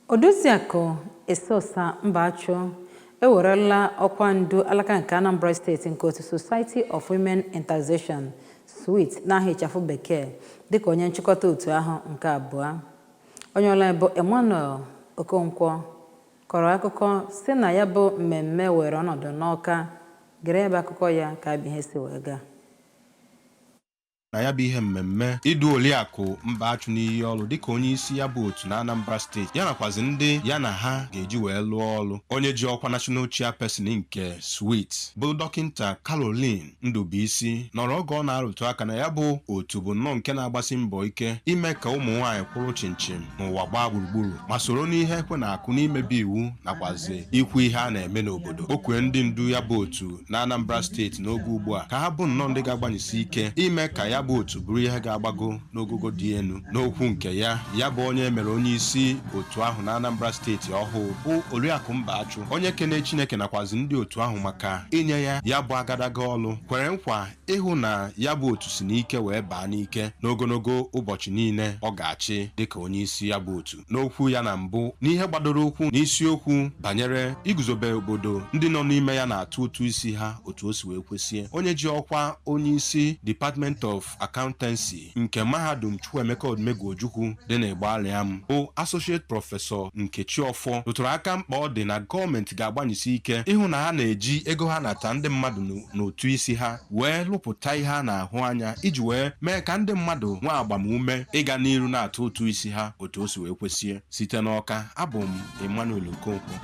Odoziakụ Eseosa Mbachu ewerela ọkwa ndu alaka nke Anambra Steeti nke otu Society of Women in Taxation, SWIT, n'aha ịchafụ bekee, dịka onye nchịkọta otu ahụ nke abụọ. Onye ọrụ anyị bụ Emmanuel Okonkwo kọrọ akụkọ sị na ya bụ mmemme were ọnọdụ n'Awka. Gere ya bụ akụkọ ya ka abụ ihe si wee gaa. Na ya bụ ihe mmemme idu Oriakụ Mbachu n'iyi ọrụ dịka onye isi ya bụ otu na Anambra Steeti, ya nakwazi ndị ya na ha ga-eji wee lụọ ọrụ, onye ji ọkwa National Chairperson nke SWIT bụ Dọkịnta Caroline Ndubuisi nọrọ oge ọ na-arụtụ aka na ya bụ otu bụ nnọọ nke na-agbasi mbọ ike ime ka ụmụ nwaanyị kwụrụ chinchin n'ụwa gbaa gburugburu ma soro n'ihe ekwe na-akụ n'imebi iwu nakwazi ikwu ihe a na-eme n'obodo. O kwee ndị ndu ya bụ otu na Anambra Steeti n'oge ugbu a ka ha bụ nnọọ ndị ga-agbanyesi ike ime ka ya bụ otu bụrụ ihe ga-agbago n'ogogo dị elu. N'okwu nke ya, ya bụ onye mere onye isi otu ahụ na Anambra Steeti ọhụụ bụ Oriakụ Mbachu, onye kene Chineke nakwazi ndị otu ahụ maka inye ya ya bụ agadaga ọlụ, kwere nkwa ịhụ na ya bụ otu si n'ike wee baa n'ike n'ogologo ụbọchị niile ọ ga-achị dịka onye isi ya bụ otu. N'okwu ya na mbụ n'ihe gbadoro ụkwụ n'isiokwu banyere iguzobe obodo ndị nọ n'ime ya na-atụ ụtụ isi ha otu o si wee kwesie, onye ji ọkwa onye isi Department of Accountancy nke Mahadum Chukwuemeka Odumegwu Ojukwu dị n'Igbariam bụ Associate Professor Nkechi Ọfọ rụtụrụ aka mkpa ọ dị na gọọmenti ga-agbanyesi ike ịhụ na ha na-eji ego ha nata ndị mmadụ n'ụtụ isi ha wee lụpụta ihe a na-ahụ anya iji wee mee ka ndị mmadụ nwee agbamume ịga n'iru na-atụ ụtụ isi ha otu o si wee kwesie. Site n'Awka, abụ m Emmanuel Okonkwo.